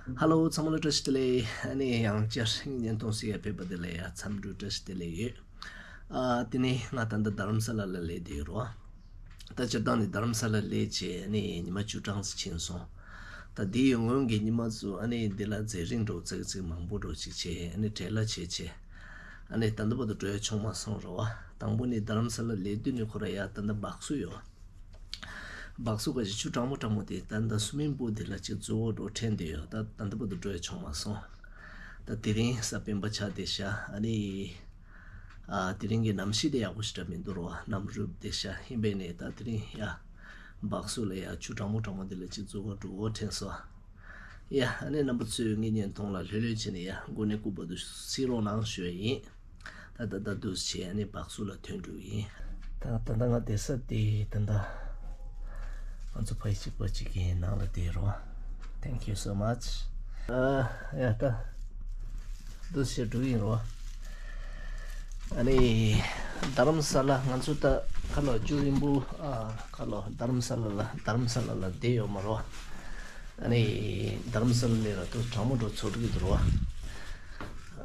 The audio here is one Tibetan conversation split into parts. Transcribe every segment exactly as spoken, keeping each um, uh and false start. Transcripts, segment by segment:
ཧ་ལོ། ཚང་མ་ལ་བཀྲ་ཤིས་བདེ་ལེགས། ཨ་ནི་ཡང་བསྐྱར་ངས་བརྙན་ཐུང་ཞིག་ཡར་ཕེབས་པ་དེ་ལ་ཡང་འཚམས་འདྲི་བཀྲ་ཤིས་བདེ་ལེགས་ཡོད། ཨ་དེ་ནས་ང་ད་ལྟ་རྡ་རམ་ས་ལ་ལ་སླེབས་བསྡད་ཡོད་རེད་བ། ད་སྤྱིར་བཏང་ནས་རྡ་རམ་ས་ལ་སླེབས་བྱས་ཨ་ནི་ཉི་མ་བཅུ་གྲངས་ཙམ་ཕྱིན་སོང་། ད་དེའི་སྔོན་གྱི་ཉི་མ་ཚོ་ཨ་ནི་འདི་ལ་མཛད་རིམ་འདྲ་བོ་ཙག་ཙིག་མང་པོ་འདྲ་བོ་ཅིག་བྱས། ཨ་ནི་བྲེལ་བ་བྱས་བྱས། ཨ་ནི་ད་ལྟ་བར་དུ་འགྲོ་ཡ་བྱུང་མ་སོང་རེད་བ། དང་པོ་ནི་རྡ་རམ་ས་ལ་སླེབས་དུས་ནས་ཁོ་རང་ཡ་ད་ལྟ་སྦག་སུ་ཡོད། སྦག་སུ་ག་ཞིག་ཆུ་གྲང་མོ་གྲང་མོ་དེ་ད་ལྟ་སུ་མིང་པུལ་དེ་ལ་ཅིག་རྫི་བོ་འདྲ་བོ་འཐེན་བསྡད་ཡོད། ད་ད་ལྟ་བར་དུ་འགྲོ་ཡ་བྱུང་མ་སོང་། ད་དེ་རིང་གཟའ་སྤེན་པ་ཆགས་བསྡད་ཤག་ཨ་ནི། ཨ་དེ་རིང་གི་གནམ་གཤིས་དེ་ཡག་པོ་ཞེ་དྲག་མི་འདུག་རོ། གནམ་རུབ་བསྡད་ཤག་ཡིན་པས་ནས་ད་དེ་རིང་ཡ། སྦག་སུ་ལ་ཡ་ཆུ་གྲང་མོ་གྲང་མོ་དེ་ལ་ཅིག་རྫི་བོ་འདྲ་བོ་འཐེན་སོང་། ཡ་ཨ་ནི་རྣམ་པ་ཚོས་ངའི་བརྙན་ཐུང་ལ་ལྷོད་ལྷོད་བྱས་ནས་ཡ་འགོ་ནས་རྐུབ་བར་དུ་གཟིགས་རོགས་གནང་ཞུ་ཡ་ཡིན། ད་ད་ད་འདུག་སེ་བྱས་ཨ་ནི་སྦག་སུ་ལ་ཐོན་འགྲོ་གི་ཡིན། ད་ད་ད་ང་བསྡད་ས་དེ་ད་ད་ང་ཚོ་ཕ་ཡུལ་གཅིག་པ་གཅིག་གི་ནང་ལ་བསྡད་རོགས། Thank you so much. ཨ་ཡ་ད་འདུག་སེ་འགྲོ་གི་ཡིན་རོ། ཨ་ནི་རྡ་རམ་ས་ལ་ང་ཚོ་ད་ཁ་ལོ་ཇུ་རིང་པོ་ཨ་ཁ་ལོ་རྡ་རམ་ས་ལ་ལ་རྡ་རམ་ས་ལ་ལ་བསྡད་ཡོད་མ་རོ། ཨ་ནི་རྡ་རམ་ས་ལ་ནས་ར་ཏོ་གྲང་མོ་འདྲ་བོ་ཚོར་གི་འདུག་རོ།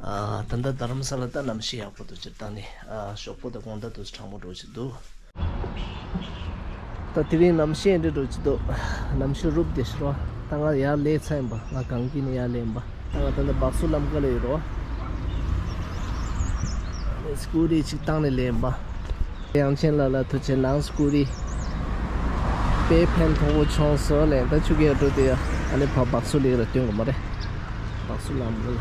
ཨ་ད་ལྟ་རྡ་རམ་ས་ལ་ད་གནམ་གཤིས་ཡག་པོ་འདུག་སྤྱིར་བཏང་ནས་ཨ་ཞོགས་པ་དང་དགོང་དག་ཏུ་གྲང་མོ་འདྲ་བོ་ཞིག་འདུག་ད་དེ་རིང་གནམ་གཤིས་འདི་འདྲ་བོ་ཅིག་འདུག་གནམ་གཤིས་རུབ་བསྡད་ཤག་རོ། ད་ང་ཡར་སླེབས་ཚར་ཡིན་པ། ང་གངས་སྐྱིད་ནས་ཡར་སླེབས་ཡིན་པ། ད་ང་ད་ལྟ་སྦག་སུ་ལམ་ཁ་ལ་ཡོད་རོ། སྐུ་རི་ཅིག་བཏང་ནས་སླེབས་ཡིན་པ། དབྱངས་ཅན་ལགས་ལ་ཐུགས་རྗེ་གནང་། སྐུ་རི་དཔེ་ཕན་ཐོགས་པོ་བྱུང་སོང་ལགས། ད་ཆུ་རྐྱལ་འགྲོ་དེ་ཡ་ཨ་ནི་ཕ་སྦག་སུ་ལ་ཡོད་ལ་སྟོན་དགོས་མ་རེད། སྦག་སུ་ལམ་ཁ་ལ།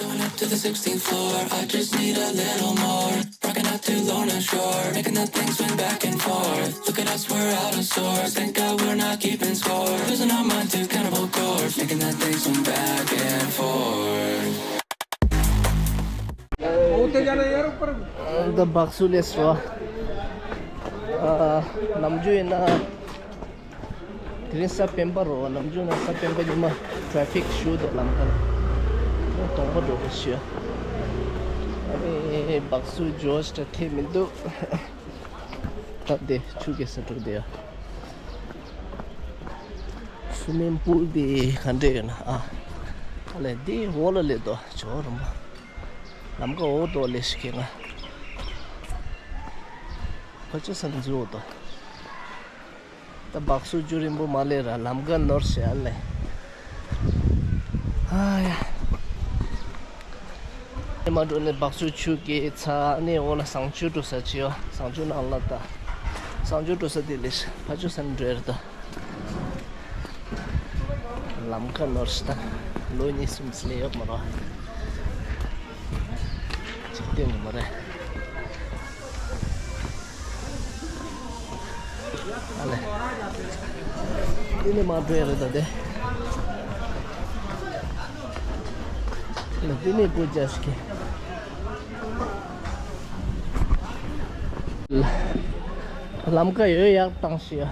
Going up to the sixteenth floor, I just need a little more. Rocking out to Lorna Shore, making that thing swing back and forth. Look at us, we're out of sorts. Thank God we're not keeping score. Losing our mind to cannibal corpse, making that thing swing back and forth. ད་སྦག་སུ་ལས་སོ། ཨ། ནམ་རྒྱུན་ཡིན་ན། དེ་རིང་གཟའ་སྤེན་པ་རོ། ནམ་རྒྱུན་ན་གཟའ་སྤེན་པ་ཉི་མ་ཊ་ཕིག་ཞེ་པོ་འདུག་ལམ་ཁ་ལ། སྟོང་པ་འགྲོ་གི་ཞུ། ཨ་ནི་སྦག་སུ་ཇོ་ཤི་ཏྲ་ཐེ་མི་འདུག་ད་དེ་ཆུ་རྐྱལ་ས་འགྲོ་དེ་ཡ། སུ་མིང་པུལ་དེ་ག་འདྲ་ཡོད་ན་ཨ། ཨ་ལས་དེ་འོག་ལ་སླེབས་འདུག་ཇོ་རམ་པ། ལམ་ཁ་འོག་ཏུ་སླེབས་ཤག་ང་། ཕར་ཕྱོགས་ས་ནས་འཛུལ་འོག་ཏུ། ད་སྦག་སུ་ཇོ་རིང་པོ་མ་སླེབས་ར་ལམ་ཁ་ནོར་ཤག་ཨ་ལས། ཨ་ཡ། ཨེ་མ་འགྲོ་ནས་སྦག་སུ་ཆུ་རྐྱལ་ཚར་ནས་འོག་ལ་བཟང་སྤྱོད་འགྲོ་ས་ཅིག་ཡོད། བཟང་སྤྱོད་ནང་ལ་ད། བཟང་སྤྱོད་འགྲོ་ས་དེ་ལས་ཕར་ཕྱོགས་ས་ནས་འགྲོ་ཡ་རེད་ད། ལམ་ཁ་ནོར་ཤག་ད། ལོ་གཉིས་གསུམ་ཙམ་ལས་ཡོད་མ་རེད། ཅིག་སྟོན་གི་མ་རེད། ཨ་ལས། འདི་ནས་མར་འགྲོ་ཡ་རེད་ད་དེ། ཨ་ལས་འདི་ནས་སྒོ་རྒྱག་ཤག་གི། ལམ་ཁ་ཡོད་ཡག་བཏང་ཤག་ཡ།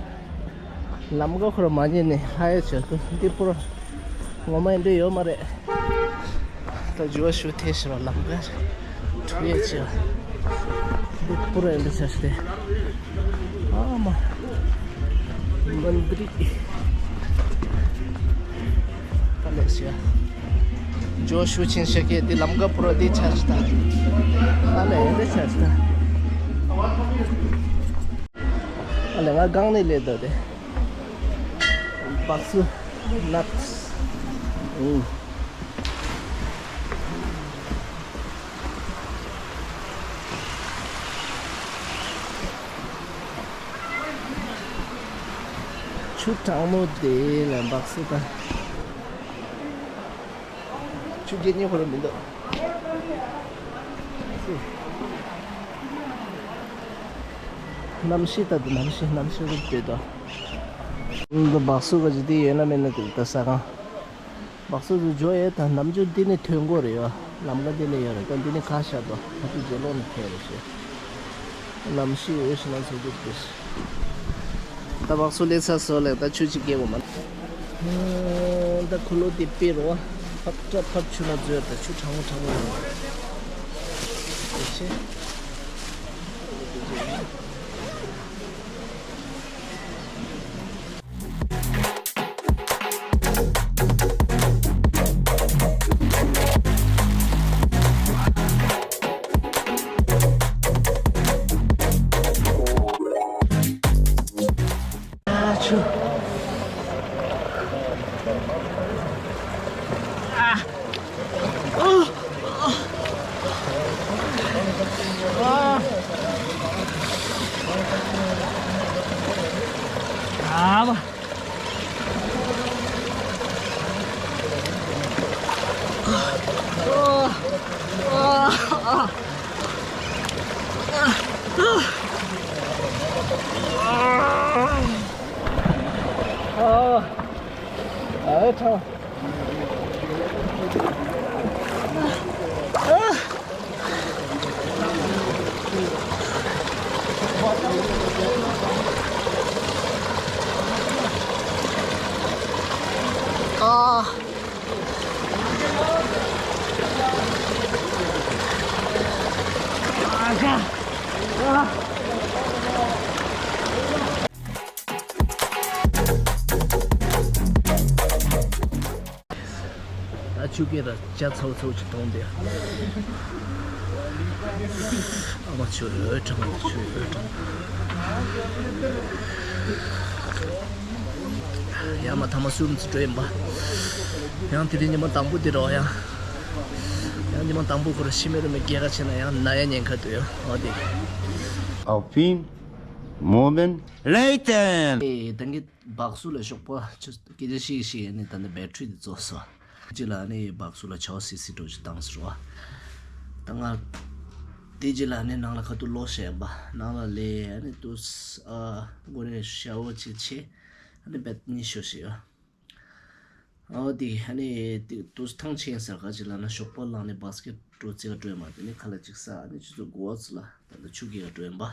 ལམ་ཁ་ཁོ་ར་མ་ཉན་ནས་ཧ་ཡ་བྱས་སོང་། འདི་པུ་ར་ངོ་མ་འདི་འདྲ་ཡོད་མ་རེད། ད་ཇོ་ཤི་ཏྲ་ཐེ་ཤག་ར་ལམ་ཁ་འཁྲུག་ཡ་བྱས། འདི་པུ་ར་འདི་འདྲ་བྱས་ཏེ། ཨ་མ། མན་དྲི། ད་ལས་ཤག་ཡ། ཇོ་ཤི་ཆིན་ཤག་གི་འདི་ལམ་ཁ་པུ་ར་འདི་ཆགས་ཤག་ད། ཨ་ལས་འདི་ཆགས་ཤག་ད། ཨ་ལས་ང་སྒང་ནས་སླེབས་འདུག་དེ། སྦག་སུ་ནཊ་སི། ཨུ། ཆུ་གྲང་མོ་དེ་ལ་སྦག་སུ་ད། ཆུ་རྐྱལ་ཉོ་དགོས་ར་མི་འདུག་གནམ་གཤིས་ལྟ་དུས་གནམ་གཤིས་གནམ་གཤིས་རུབ་བསྡད་འདུག་འདི་སྦག་སུ་ག་ཅིག་དེ་ཡོད་ན་མེད་ན་དེ་ལྟ་ས་གང་། སྦག་སུ་དུ་འགྲོ་ཡས་དང་ནམ་རྒྱུན་འདི་ནས་ཐོན་གོ་རེད་ཡ། ལམ་ཁ་འདི་ནས་ཡོད་རེད། ད་འདི་ནས་ཁ་ཤར་དུ་ཕ་ཚུ་རྗེས་ལོག་ནས་ཐོན་རེད་ཤག་གནམ་གཤིས་འོས་ཤིང་ན་ཚོད་འདུག་དེ། ད་སྦག་སུ་སླེབས་ཚར་སོང་ལགས། ད་ཆུ་ཅིག་རྐྱལ་དགོས་མ། ད་ཁུ་ལོ་དེ་དཔེ་རོ། ཕར་ཕར་ཆུ་ནང་འཛུལ་ད་ཆུ་གྲང་མོ་གྲང་མོ་ཡོད། དེ་ཆེ། ཨེ་ཁྲ། ཨ། ད་ཆུ་རྐྱལ་ར་ཇ་ཚ་བོ་ཚ་བོ་ཅིག་གཏོང་དེ། ཨ་མ་ཆུ་འོད་གྲང་མོ་ཆུ་འོད་གྲང་། ཡ་མ་ཐ་མ་སུམ་ཚི་འགྲོ་ཡིན་པ། ཡང་དེ་རིང་ཉི་མ་དང་པོ་དེ་རོ་ཡང་། ཡང་ཉི་མ་དང་པོ་ཁོ་ར་ཤི་མེ་རུ་མེ་རྒྱལ་ཁ་ཆེ་ན་ཡང་ན་ཡ་ཉེན་ཁ་འདུག་ཡ་འོ་དེ། A few moments later. ཨེ་ད་གི་བག་སུ་ལ་ཞོགས་པ་ཆུ་སྐད་ཆ་ཤིག་ཤིག་ནི་ད་ནི་བེ་ཊི་རི་དེ་རྫོགས་སོ། ཅི་ལ་ནི་བག་སུ་ལ་ཆའོ་སི་སི་འགྲོ་ཅི་བཏང་ཟེར་བ། ད་ང་དེ་ཅི་ལ་ནི་ནང་ལ་ཁ་ཐུག་ལོ་བཤད་པ་ནང་ལ་ལས་ནི་དུས་ཨ་མགོ་ནས་ཤ་བོ་ཅིག་ཆེ་ནི་བེད་ནི་ཤོ་ཤི་ཡོ། ཨོ་དེ་ཧ་ནི་དེ་དུས་ཐང་ཆེན་ཟེར་ག་ཅི་ལ་ན་ཞོགས་པ་ལངས་ནས་བཱ་སི་ཀེ་ཊི་འགྲོ་རྩེ་ག་འགྲོ་ཡ་མ་དེ་ནི་ཁ་ལ་ཅིག་ས་ནི་ཆུ་ཚོད་དགུ་པ་ཚོ་ལ་ད་ལྟ་ཆུ་རྐྱལ་ག་འགྲོ་ཡིན་པ།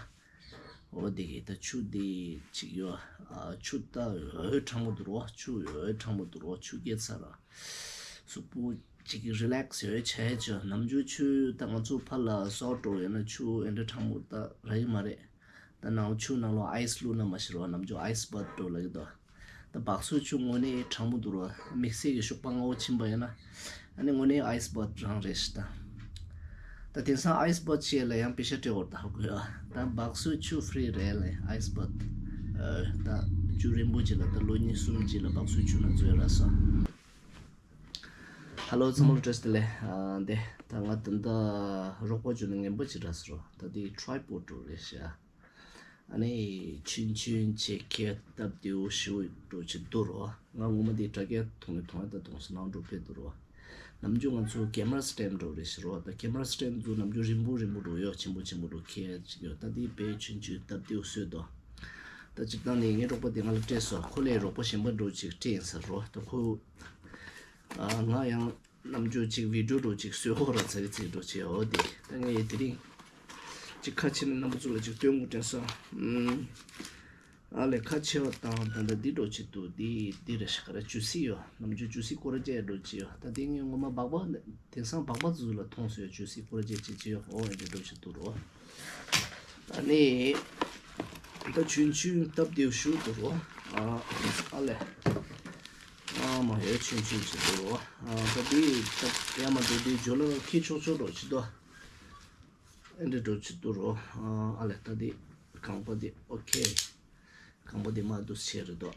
ཨོ་དེ་གི་ད་ཆུ་དེ་ཅིག་ཡོད་ཨ་ཆུ་ད་འོད་གྲང་མོ་འདུག་རོ་ཆུ་འོད་གྲང་མོ་འདུག་རོ་ཆུ་རྐྱལ་ཚ་ར་གཟུགས་པོ་ཅིག་གི་རི་ལེག་སི་ཡོད་བྱས་ཆོ་ནམ་རྒྱུན་ཆུ་ད་ང་ཚོ་ཕར་ལ་སོག་འགྲོ་ཡོད་ན་ཆུ་ཨེ་འདྲ་གྲང་མོ་ད་ར་ཡི་མ་རེད། ད་ནང་ཆུ་ནང་ལོ་ཨའི་སི་བླུགས་ན་མ་ཤི་རོ་ནམ་རྒྱུན་ཨའི་སི་བཱད་འགྲོ་ལ་གི་དོ། ད་བག་སུ་ཆུ་དངོས་གནས་གྲང་མོ་འདུག་རོ། དམིགས་བསལ་གྱི་ཞོགས་པ་སྔ་བོ་ཕྱིན་པ་ཡིན་ན། ཨ་ནི་དངོས་གནས་ཨའི་སི་བཱད་རང་རེད་ཤི་ད། ད་དེང་སང་ཨའི་སི་བཱད་བྱས་ལ་ཡང་པེ་ཤ་སྤྲད་འོར་ད་ཧ་གོ་ཡ། ད་བག་སུ་ཆུ་ཧྥི་རི་རེད་ལེ་ཨའི་སི་བཱད། ད་རྒྱུན་རིང་པོ་ཅིག་ལ་ད་ལོ་གཉིས་གསུམ་ཅིག་ལ་བག་སུ་ཆུ་ན་འཛུལ་ར་སོ། ཧ་ལོ་ཚང་མ་ལ་བཀྲ་ཤིས་བདེ་ལེགས། ཨ་འདི་ད་ང་ད་ད་རོགས་པ་བྱུང་ན་ངན་པ་ཅིག་ར་སོ་རོ། ད་དེ་ཁྲའི་པོ་ཌི་རེད་ཤི་ཨ། ཨ་ནི་ཆུན་ཆུན་ཆེ་ཁེ་སྟབས་བདེའུ་ཞུ་འགྲོ་ཆེ་འདུག་རོ། ང་ངོ་མ་དེ་དྲ་རྒྱ་ཐོང་ངེ་ཐོང་ད་ཐོང་སི་ནང་འགྲོ་ཕེ་འདུག་རོ། ནམ་རྒྱུན་ང་ཚོ་ཀེ་མ་ར་སི་ཊེན་ཌི་འགྲོ་རེ་ཞི་རོ། ད་ཀེ་མ་ར་སི་ཊེན་ཌི་ཚོ་ནམ་རྒྱུན་རིང་པོ་རིང་པོ་འགྲོ་ཡོད་ཆེན་པོ་ཆེན་པོ་འགྲོ་ཁེ་ཅིག་ཡོད། ད་དེ་བེ་ཆུན་ཆུན་སྟབས་བདེའུ་སོད་དོ། ད་སྤྱིར་བཏང་ནས་ངའི་རོགས་པ་དེ་ང་ལ་སྤྲད་སོ། ཁོ་ལས་རོགས་པ་གཞན་པ་འགྲོ་ཅིག་སྤྲད་ཡིན་ཟེར་རོ། ད་ཁོ་ང་ཡང་ནམ་རྒྱུན་ཅིག་བི་ཌིའོ་འགྲོ་ཅིག་སོད་ཧོ་ར་ཚ་གི་ཚིག་འགྲོ་ཅིག་ཡོད་དེ། ད་ངས་དེ་རིང་ཅིག་ཁ་ཕྱེ་ནས་རྣམ་པ་ཚོ་ལ་ཅིག་སྟོན་དགོས་དྲན་སོང་། ཨ་ལས་ཁ་ཕྱེ་བ་དང་ད་ལྟ་འདི་འགྲོ་ཅིག་འདུག་འདི་འདི་རེ་ཤ་ཁ་ར་ཇུ་སི་ཡོད། ནམ་རྒྱུན་ཇུ་སི་སྐོར་ར་ཅེ་འགྲོ་ཅིག་ཡོད། ད་དེ་ངས་ངོ་མ་སྦག་སྦག་དེང་སང་སྦག་སྦག་ཚོ་ལ་མཐོང་སོང་། ཇུ་སི་སྐོར་ར་ཅེ་ཅིག་ཅིག་ཡོད། ཨོ་ཨེ་འདྲ་འགྲོ་ཅིག་འདུག་རོ། ཨ་ནི་ད་ཆུན་ཆུན་སྟབས་བདེ་ཞུ་འདུག་རོ། ཨ་ཨ་ལས། ཨ་མ་ཧེ་ཆུན་ཆུན་ཅིག་འདུག་རོ། ཨ་ད་འདི་ད་ཡ་མ་འདུག་འདི་ཇོ་ལ་ཁི་ཆོག་ཆོག་འགྲོ་ཅིག་འདུག་ཨེ་འདྲ་འགྲོ་ཅིག་འདུག་རོ། ཨ་ལས་ད་འདི་རྐང་པ་འདི་ཨོ་ཁེ། རྐང་པ་འདི་མ་འདུག་ཆེ་རེད་དོ། ཨོ་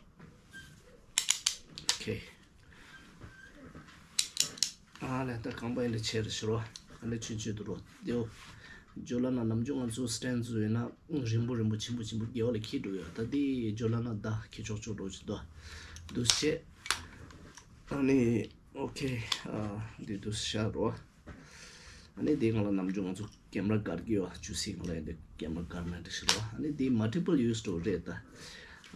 ཁེ། ཨ་ལས་ད་རྐང་པ་ཨེ་འདྲ་ཆེ་རེད་ཤི་རོ། ཨ་ལས་ཆུན་ཆུན་འདུག་རོ། དེའོ། ཇོ་ལ་ན་ནམ་རྒྱུན་ང་ཚོ་སི་ཊེན་ཌི་ཚོ་ཡོད་ན་རིང་པོ་རིང་པོ་ཆེན་པོ་ཆེན་པོ་རྒྱལ་བ་ལ་ཁྱི་འགྲོ་ཡོད། ད་འདི་ཇོ་ལ་ན་ད་ཁྱི་ཆོག་ཆོག་འགྲོ་ཅིག་འདུག་འདུག་ཆེ། ཨ་ནི་ཨོ་ཁེ། ཨ་འདི་འདུག་ཤ་རོ། ཨ་ནི་དེ་སྒང་ལ་ནམ་རྒྱུན་ང་ཚོ་ཀེམ་ར་སྒར་གྱི་ཡོད། ཆུ་སྲིན་སྒང་ལ་ཡང་དེ་ཀེམ་ར་སྒར་ན་འགྲིག་ཤི་རོ། ཨ་ནི་དེ་མལ་ཊི་པལ་ཡུ་སི་འགྲོ་རེད་ད།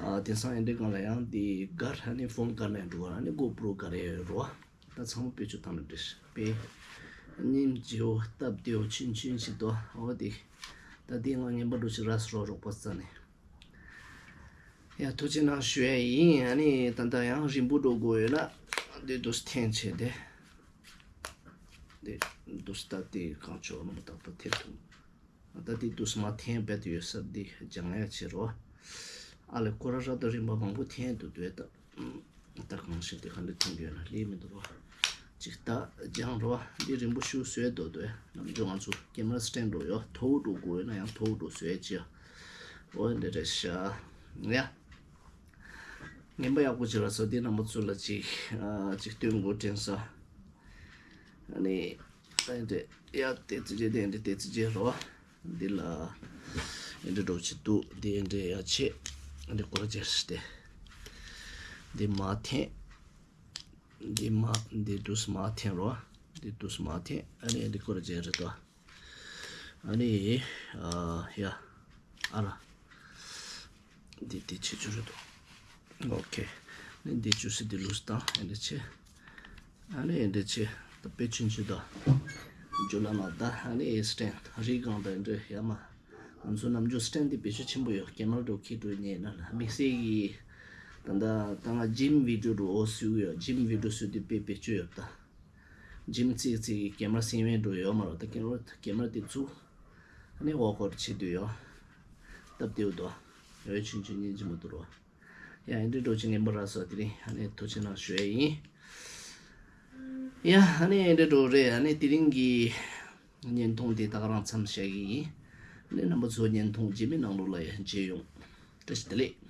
ཨ་དེང་སང་ཡང་དེ་སྒང་ལ་ཡང་དེ་སྒར་ཨ་ནི་ཕོན་སྒར་ན་ཡང་འགྲོ་བ། ཨ་ནི་གོ་པྲོ་སྒར་ཡ་ཡོད་རོ། ད་ཚང་མ་བེད་སྤྱོད་བཏང་ན་འགྲིག་ཤི་པེ། སྙིང་རྗེའོ་སྟབས་བདེའོ་ཆུན་ཆུན་ཞིག་ཏོ། འོ་དེ། ད་དེ་ང་ངན་པ་འགྲོ་ཞིག་ར་སི་རོ་རོགས་པ་རྩ་ནས། ཡ་ཐུགས་རྗེ་གནང་ཞུ་ཡ་ཡིན། ཨ་ནི་ད་ལྟ་ཡང་རིང་པོ་འགྲོ་དགོས་ཡོད་ན་འདི་འདུག་སེ་འཐེན་བྱས་ཏེ། འདི་འདུག་སེ་ད་དེ་གང་ཆོག་ནོ་མ་ཐག་ཏུ་འཐེན་ཐུབ། ད་དེ་འདུག་སེ་མ་འཐེན་བེད་ཡོད་སར་འདི་སྦྱང་ཡ་བྱེད་རོགས། ཨ་ལས་ཁོ་ར་ར་ད་རིང་པ་མང་པོ་འཐེན་འདུག་དུས་ད། ད་གང་ཞིག་དེ་ག་འདྲ་འཐེན་གྱི་ཡོད་ན་ལས་མི་འདུག་རོགས། ཅིག་ད་སྦྱང་རོགས། འདི་རིང་པོ་ཞུ་བཟོས་འདུག་དུས་ནམ་རྒྱུན་ང་ཚོ་ཀེམ་ར་སི་ཊེན་ཌི་འགྲོ་ཡོད། མཐོ་བོ་འགྲོ་དགོས་ཡོད་ན་ཡང་མཐོ་བོ་འགྲོ་བཟོས་ཡ་ཅི་ཡ། འོ་འདི་རེད་ཤག་ཡ། ངན་པ་ཡག་པོ་ཅིག་ལ་སོ་དེ་རྣམ་པ་ཚོ་ལ་ཅིག་ཨ་ཅིག་སྟོན་དགོས་དྲན་སོང་། ཨ་ནི་ཨེ་འདྲ་ཡ་དེ་ཙི་ཅེ་དེ་འདྲ་དེ་ཙི་ཅེ་རོ། འདི་ལ་ཨེ་འདྲ་འགྲོ་ཅིག་འདུག་འདི་ཨེ་འདྲ་ཡ་ཆེ། འདི་སྐོར་ཅེ་སྟེ། འདི་མ་འཐེན། འདི་མ་འདི་འདུག་སེ་མ་འཐེན་རོ། འདི་འདུག་སེ་མ་འཐེན། ཨ་ནི་འདི་སྐོར་ཅེ་རེད་དོ། ཨ་ནི་ཨ་ཡ་ཨ་ར། འདི་འདི་ཆེ་ཆུ་རེད་དོ། ཨོ་ཁེ། ནི་འདི་ཆུ་སི་འདི་ལུས་དང་ཨེ་འདྲ་ཆེ། ཨ་ནི་ཨེ་འདྲ་ཆེ། ད་དཔེ་ཆུན་ཆུ་ད། ཇོ་ལ་མ་ད་ཨ་ནི་ཨེ་སི་ཊེན་རི་གང་ད་ཨེ་འདྲ་ཡ་མ། ང་ཚོ་ནམ་རྒྱུན་སི་ཊེན་འདི་བེད་སྤྱོད་ཆེན་པོ་ཡོད། ཀེ་མ་ར་འགྲོ་ཁྱི་འགྲོ་ཉེ་ན་ན་དམིགས་བསལ་གྱི། ད་ད་ད་ང་ཇིམ་བི་ཌི་ཡོ་འགྲོ་འོ་སུ་ཡོད། ཇིམ་བི་ཌི་ཡོ་སུ་འདི་དཔེ་བེད་སྤྱོད་ཡོད་ད། ཇིམ་ཙིག་ཙིག་གི་ཀེ་མ་ར་སིང་བའི་འགྲོ་ཡོད་མ་རོ། ད་ཀེ་མ་ར་ཀེ་མ་ར་དེ་ཚུ་ཨ་ནི་འོ་ཁོར་ཆེ་དུ་ཡོད། སྟབས་བདེའུ་དོ། ཡོད་ཆུན་ཆུན་ཉིན་ཅི་མ་དུ་རོ། ཡ་ཨེ་འདྲ་འགྲོ་ཆེ་ངན་པ་ར་སོ་དེ་རིང་ཨ་ནི་ཐུགས་ཆེ་ན་ཞུ་ཡ་ཡིན། ཡ་ཨ་ནི་ཨེ་འདྲ་འགྲོ་རེད། ཨ་ནི་དེ་རིང་གི་བརྙན་ཐུང་དེ་ད་ག་རང་མཚམས་བཞག་གི་ཡིན། ཨ་ནི་རྣམ་པ་ཚོ་བརྙན་ཐུང་རྗེས་མའི་ནང་ལོགས་ལ་ཡ་མཇལ་ཡོང་། བཀྲ་ཤིས་བདེ་ལེགས།